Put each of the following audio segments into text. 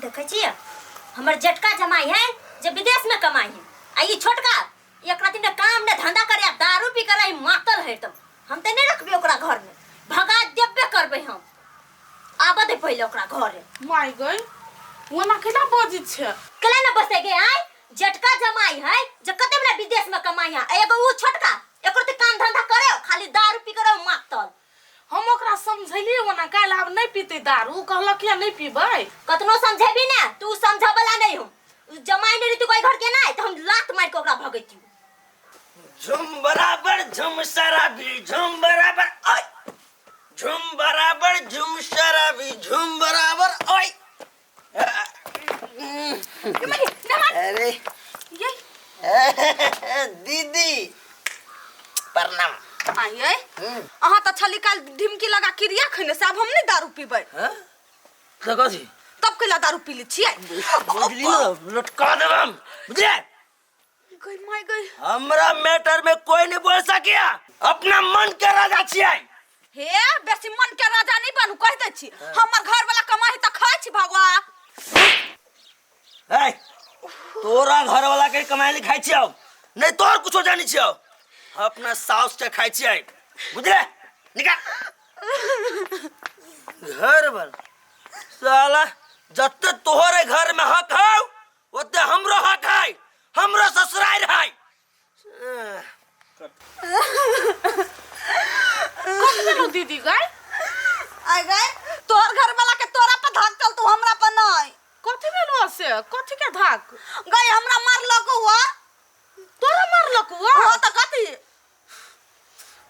देखै छियै हमर जेठका जमाई है जे विदेश में कमाई है आ ई छोटका एकरा दिन काम ने धंधा करे आ दारू पी कर आई मातल है एकदम। हम तऽ नहीं रखबै ओकरा घर में, भगा देबे करबै हम। आबऽ दे पहिले ओकरा घरे। माय गई, ओना केना बजै छै? केला ने बसै गे आय, जेठका जमाई है जे कते बड़ा विदेश में कमाई है, आ एगो ऊ छोटका एको रत्ती काम धंधा करे खाली दारू पी कर मातल। हम ओकरा समझेलियै ओना काल्हि आब नहि पीतै दारू, ओ कहलक या नहि पीबै। कतनो समझेबी ने तू समझबला नहीं हम। जमाई नहीं रहती कोई घर के ना तो हम लात मार के ओकरा भगैतियौ। झुम बराबर झुम शराबी झुम बराबर ओए, झुम बराबर झुम शराबी झुम बराबर ओए। अरे ये दीदी प्रणाम। आइए अहाँ तऽ छली काल्हि ढिमकी लगा क्रिया खैने से आब हम नहि दारू पीबै। हाँ? तऽ कथी? तब कैला दारू पी लै छियै? बुझली ने लटका देब हम, बुझले? गई my गई। हमरा मैटर में कोई नहीं बोल सकिया, अपना मन के राजा छियै। हे बेसी मन के राजा नहीं बनू, कह दै छी। हमर घर वाला कमाई तऽ खाइ छी भगवा। ए तोरा घर वाला के कमाई लिखाई छियौ नहीं तोर कुछो जानी छियौ, अपना साउस के खाइ छियै, बुझले? निकाल घर वाला साला जते तोहरे घर में हक हौ ओते हमरो हक है, हमरो ससुराल है। कब गेलो दीदी गई? आय गई तोहर घर वाला के तोरा पर धाक चल, तू हमरा पर नहीं। कथी भेलो से? कथी के धाक? गई हमरा मारलक हुआ। तोरा मारलक हुआ? हाँ तो कथी?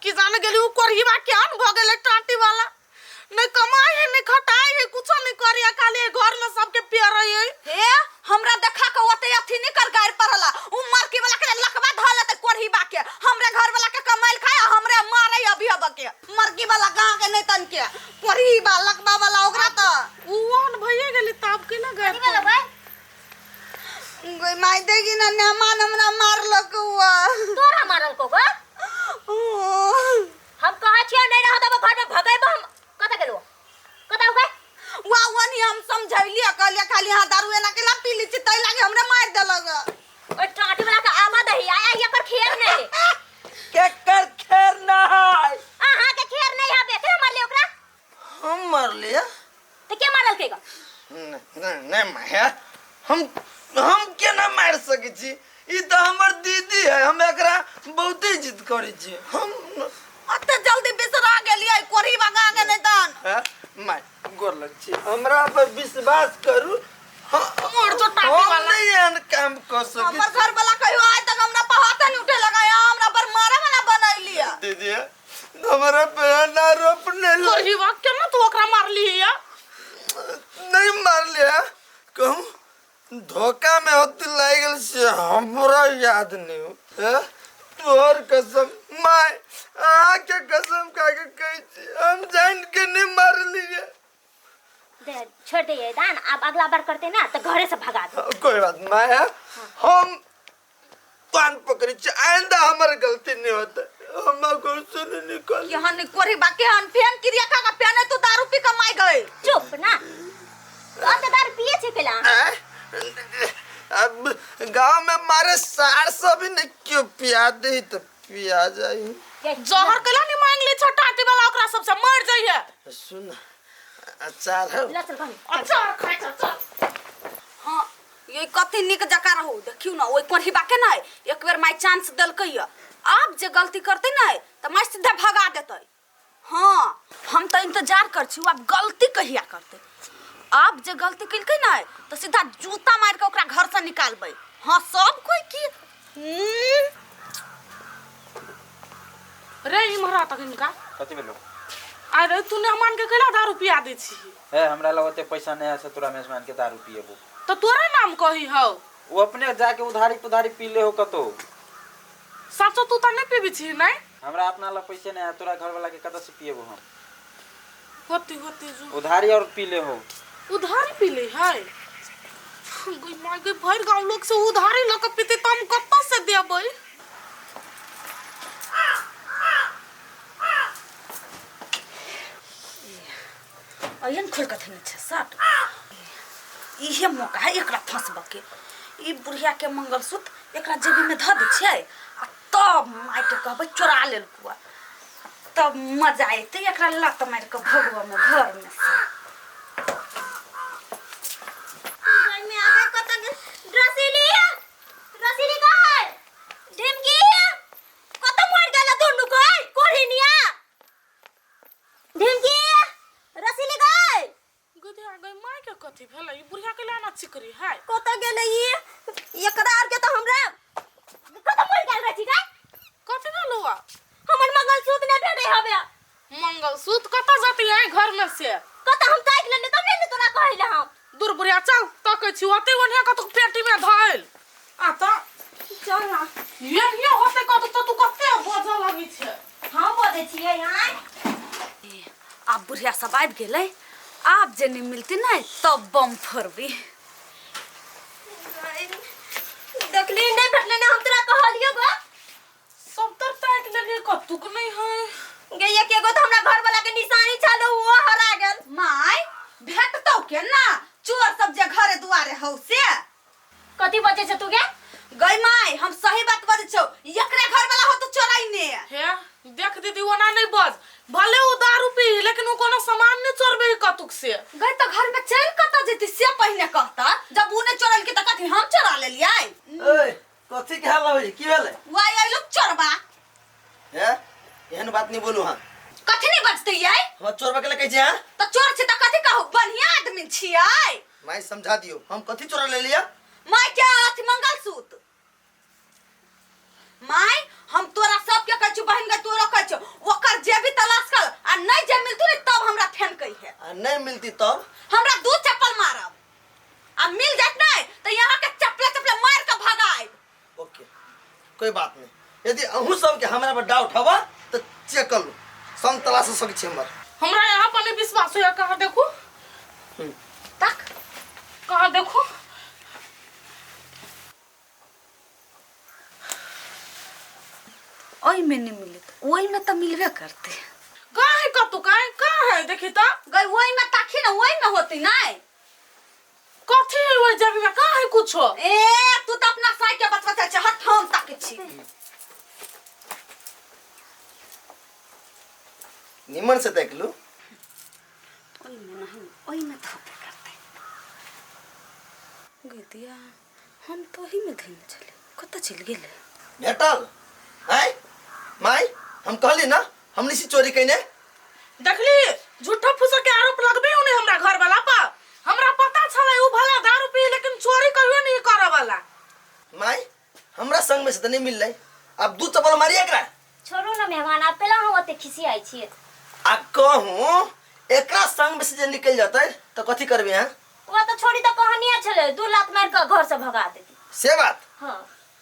कि जाने गेली उ कोरहीबा केहन भ गेलै टाटी वाला, नहीं कमाई है नहीं खटाई है कुछो नहीं करी, खाली घर में सबके पियरै है। हे हमरा देखा के ओते अथी नहीं कर गारि पड़ला, उ मारकी वाला के लकवा ध लेतै कोरहीबा के, हमरे घर वाला के कमाइल खाय आ हमरे मारै अभी अब के मरकी वाला गांव के नहीं तन के कोरहीबा लकवा वाला ओकरा त उ ओहन भइए गेली तब केना गारि कथी भेलो भाई? गई माई देगी ना मेहमान हमरा मारलक हुआ। तोरा मारल को गो? हम कहै छियै नहीं रह देबो घर में भगैबो हम। कतऽ गेलो? कतऽ हो गए? वा वनी हम समझैलिए कहलिए खाली यहाँ दारू एना केला पी ली छी तै लागे हमरे मार देलक। ओइ टाटी वाला के आवा दही आया एकर खेर नहीं। केकर खेर ना है? अहाँ के खेर नहीं हबे, के मारले ओकरा? हम मारलिए। तो के मारल के गा? नहीं, नहीं, नहीं माया, हम केना मार सकै छी? ई तऽ हमर दीदी है, हम एकरा बहुते इज्जत करै छी। हम अते जल्दी बिसरा गेलियै कोरी बगा के नहीं तन। हाँ, my गोर लग छी, हमरा पर विश्वास करू। मोर जो टाटी हम वाला। नहीं एहन काम कर सकै हमर छी। घर वाला कहियो आइ तक हमरा पर हाथ नहीं उठे लगाया, हमरा पर मारे वाला बनैलियै। दीदी हमरा पे आरोप नहीं लग- कोरी बा केना तू ओकरा मारली या? नहीं मारलिया, कहूँ धोखा में होती लागल से हमरा याद नहीं हो। हैं? तोहर कसम my अहाँ के कसम खा के कहै छी हम जान के नहीं मारलिए। दे, छोड़ दे ये दान, अब अगला बार करते ना तो घरे से भगा दे। कोई बात नहीं माया, हम कान पकड़ी छी, आइंदा हमर गलती नहीं होता, हम घर से नहीं निकल। यहाँ नहीं कोरी बाकी हन फेन क्रिया खा के पेने तू दारू पी के मार गई। चुप ना, तो अंत दारू पिए छे केला? आय? अब गांव में मारे सार सब ही नहीं क्यों पिया दे तो पिया जाई। जहर केला नहीं मांग ले छोटा आटी वाला ओकरा सबसे मर जाइए। सुन अचार हो। ला चल घरे। अचार खाइ छ, चल। हाँ ये कथी निक जका रहू देखियो ना, ओइ कोढ़ी बाके नै एक बेर my chance देलकै य, आब जे गलती करतै नै त my सीधा भगा देतै। हाँ हम त इंतजार कर छी आब गलती कहिया करतै, आब जे गलती केलकै नै त सीधा जूता मार के ओकरा घर से निकालबै। हाँ सब कोई की रे इमहरा तक इनका कथी भेलो? अरे तू मेहमान के कैला दारू पिया दै छी? हे हमरा लग ओते पैसा नहीं है से तोरा मेहमान के दारू पिएबो। तो तोरा नाम कही हौ? वो अपने जाके उधारी पुधारी पी ले हो कतो। साचो तू त नहीं पीबी छी नहीं? हमरा अपना लग पैसे नहीं है, तोरा घर वाला के कतऽ से पिएबो हम? होती होती जो उधारी और पी ले हो। उधारी पी ले है? गई माय गई भर गांव लोग से उधारी लऽ के पीते त हम कतऽ से देबै? अयन खोल कथी छै सट इहे मौका है एकरा फंसबऽ के। ई बुढ़िया के मंगलसूत्र एकरा जेबी में धऽ दै छियै आ तब मायके कहबै चोरा लेलकौ आ तब मजा एतै एकरा लात मारि कऽ भगबऽ में घर में से। घर में आगे कत रसीली रसीली कहाँ है ढिमकी कत मर गेल दुनू कोई कोढ़िनिया ढिमकी रसीली गई गधिया गई माय के कथी भेलै ई बुढ़िया के लाना चिकरी है कत गेलै ई एकरा आर के तो हमरा कत मर गेल रही गई कथी भेलौ आ हमर मंगलसूत्र नहि भेटै हवे मंगलसूत्र कतऽ जती है घर में से कत हम ताकि लेने तब ने तोरा कहै हम दूर बुढ़िया चल तकै छी ओते ओनिया कतौ पेटी में धइल आ त चल ना ये ये होते कतौ त तू कते बजऽ लगै छै हम बजै छियै आँय आब बुढ़िया सब आबि गेलै आब जे नहि मिलतै ने तब बम फोड़बै देखली नहि भेटलै ने हम तोरा कहलियो गो सब तर ताकि लेलियै कतुक नहि है गे एक एगो तऽ हमरा घर वाला के निशानी छल वो हरा गेल माय भेटतौ केना चोर सब जे घरे दुआरे हौ से कथी बजै छै तू गे गई माय हम सही बात बजै छौ एकरे घर वाला हो तो चोराई ने हे देख दीदी ओना नहीं बज भले उ दारू पी लेकिन उ कोनो सामान नहीं चोरबे कतुक से गई तो घर में चल कतऽ जेती से पहिने कहता जब उ ने चोरल के त कथी हम चोरा लेलियै ओए कथी के हाल होई की भेलै वाई आइलो चोरबा हे एहन बात नहीं बोलू हां कथी नहीं बजते यै हम चोरबा के लकै छी हां त चोर छी त कथी कहू बढ़िया आदमी छियै माई समझा दियो हम कथी चोरा ले लिया माय के अथी मंगलसूत्र माय हम तोरा सबके कहै छियौ बहिन गे तोरो कहै छियौ ओकर जेबी तलाश कर आ नहीं जे मिलतौ ने तब हमरा फेन कहिहे आ नहीं मिलती तब हमरा दू चप्पल मारब आ मिल जात नहीं तो यहाँ के चप्पले चप्पले मार के भगाएब ओके कोई बात नहीं यदि अहूँ सबके हमरा पर डाउट हवा तो चेक कर लो संग तलाश सकै छी हमर हमरा यहाँ पर नहीं विश्वास होया कहाँ देखू तक कहाँ देखू ओहिमे नहीं मिलत ओहिमे तऽ मिलबे करतै कहाँ है कतू कहाँ कहाँ है देखी तो गई ओहिमे ताखी ने ओहिमे होतै नहीं कथी है ओहि जेबी में कहाँ है कुछो ए तू तऽ अपना साइ के बचबा छै हट हम ताकै छी निमन से देख लू ओहिमे नहीं ओहिमे तऽ होबे करतै गदिया हम तऽ ओहिमे धैने छलियै कतऽ चलि गेलै भेटल आय माय हम कहली ना हमनी से चोरी कइने देखली झूठा फूसा के आरोप लगबे उन्हें हमरा घर वाला पर हमरा पता छलै उ भला दारू पी लेकिन चोरी कहियो नहीं करे वाला माय हमरा संग में से त नहीं मिललै अब दू चप्पल मारी एकरा छोड़ू ने मेहमान आब केला हम ओते खिसियाइ छियै आ कहूँ एकरा संग में से जे निकल जतै त कथी करबे हैं ओ तऽ छोड़ी तऽ कहनिये छलै दू लात मारि कऽ घर से भगा देती से बात हाँ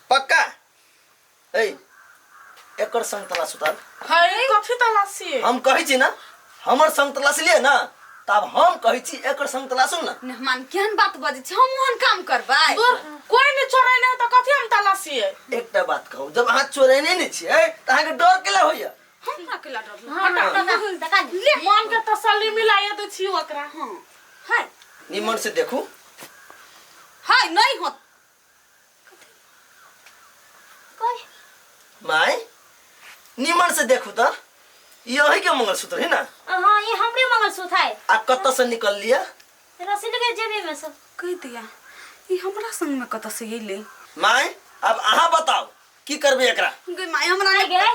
पक्का ए एकर संग तलाश उतार है कथी तलाशी हम कहै छी ना हमर संग तलाश लिए ना तब हम कहै छी एकर संग तलाशू ना मेहमान केहन बात बजै छै हम ओहन काम करबै दूर कोई नहीं चोरै नहीं तऽ कथी हम तलाशी एकटा बात कहू जब अहाँ चोरेने नहि छियै तऽ अहाँके डर केला होइया हमरा केला डर हाँ तका ले मन के तसल्ली मिलाइए दै छी ओकरा हाँ है निमन से देखू है नहीं होत कोई माय निमन से देखू तऽ ई अहीं के मंगलसूत्र है ना हाँ ये हमरे मंगलसूत्र है आ कतऽ से निकल लिया रसीद के जेबी में से कह दिया ई हमरा संग में कतऽ से अइलै माय अब अहाँ बताओ की करबै एकरा गई माय हमरा नहीं गे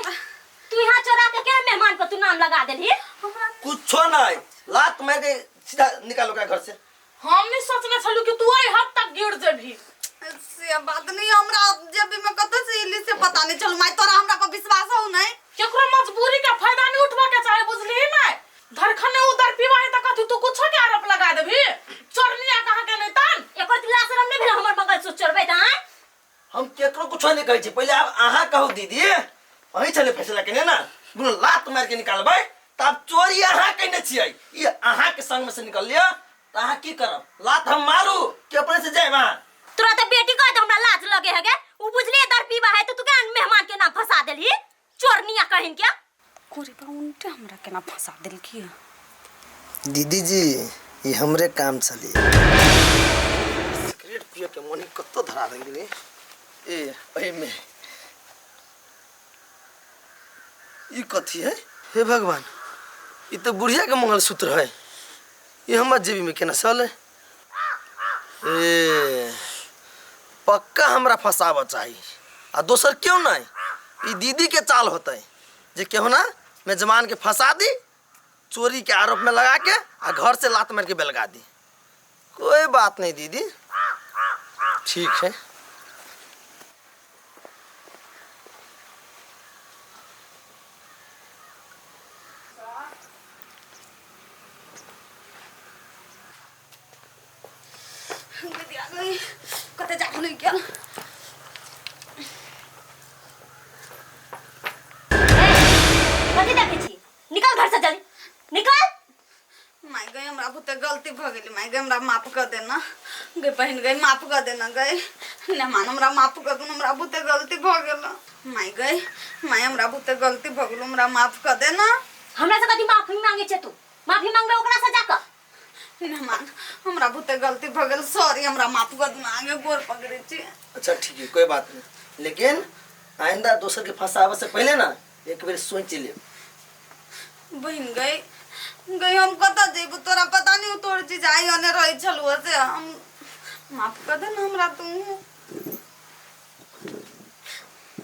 तू यहाँ चोरा के क्या मेहमान पर तू नाम लगा देलही हमरा कुछो नहीं लात मार के सीधा निकालो ओकरा घर से हम नहीं सोचने छलू कि तू एहि हद तक गिर जेबही से बात नहीं हमरा जेबी में कतऽ से अइलै से पता नहीं चलू माय तोरा हमरा पर विश्वास हौ नहीं केकरो मजबूरी के फायदा नहीं उठवा के चाहे बुझली नहीं धरखने उधर पीवा है त कथी तू कुछो के आरोप लगा देबही चोरनिया कहाँ के नहीं तन एकर तिला शरम नहीं भेल हमर मंगलसूत्र चोरबै त आँय हम केकरो कुछो नहीं कहै छी पहिले आब अहाँ कहू दीदी अहीं छलै फैसला केने ना दुनू लात मारि के निकालबै तऽ आब चोरी अहाँ केने छियै ई अहाँ के संग में से निकल लिअ तऽ अहाँ की करब लात हम मारू कि अपने से जायब अहाँ तोरा तऽ बेटी कह हमरा लाज लगे है गे उ बुझलिए दर पीबा है तो तू केना मेहमान के नाम फंसा देलही चोरनिया कहिन के कोरे बा उनटे हमरा केना फंसा देलकी दीदी जी ये हमरे काम चली के मनी कतौ धरा देलियै ए एहिमे ई कथी है हे भगवान ई तऽ बुढ़िया के मंगलसूत्र है ई हमर जेबी में केना सल है ए पक्का हमरा फंसाबऽ चाही आ दोसर क्यों नहीं ई दीदी के चाल होतै जे केहू ना मेजबान के फंसा दी चोरी के आरोप में लगा के आ घर से लात मार के बेलगा दी कोई बात नहीं दीदी ठीक है दीदी आ गई कते जाके नहीं गेल कथी देखै छी निकल घर से जल्दी निकल माय गई हमरा बहुते गलती भऽ गेलै माय गई हमरा माफ कऽ देना गई बहिन गई माफ कऽ देना गई मेहमान हमरा माफ कऽ देना हमरा बहुते गलती भऽ गेल माय गई माय हमरा बहुते गलती भऽ गेल हमरा माफ कऽ देना हमरा से कथी माफी मांगे छे तू माफी मांगबे ओकरा से जाकर मेहमान हमरा बहुते गलती भऽ गेल सॉरी हमरा माफ कऽ देना आगे गोर पकड़ै छी अच्छा ठीक है कोई बात नहीं लेकिन आइंदा दोसर के फंसावे से पहले ना एक बेर सोच ले बहिन गई गई हम कतऽ जेबू तोरा पता नहीं तोर चीज आई अने रहै छलू से हम माफ कऽ देना हमरा तू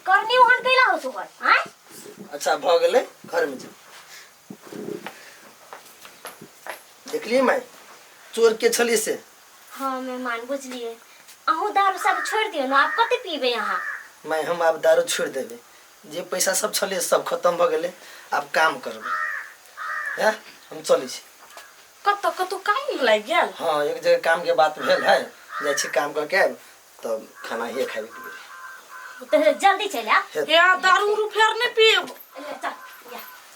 करनी ओहन कैला हो तोहर आँय अच्छा भ गेलै घर में जाओ देखलिए माय चोर के छलिए से हाँ मेहमान बुझलिए अहूँ दारू सब छोड़ दियो ना आप कते पीबे अहाँ माय हम आब दारू छोड़ देबै जे पैसा सब छलै सब खत्म भऽ गेलै आब काम करबै हैं हम चलै छी कतऽ कतौ काम लागि गेल हाँ एक जगह काम के बात भेल है जाइ छी काम करके आयब तब खाना ही खाबे पीबै तो जल्दी चलि आब या दारू उरू फेर नहीं पीब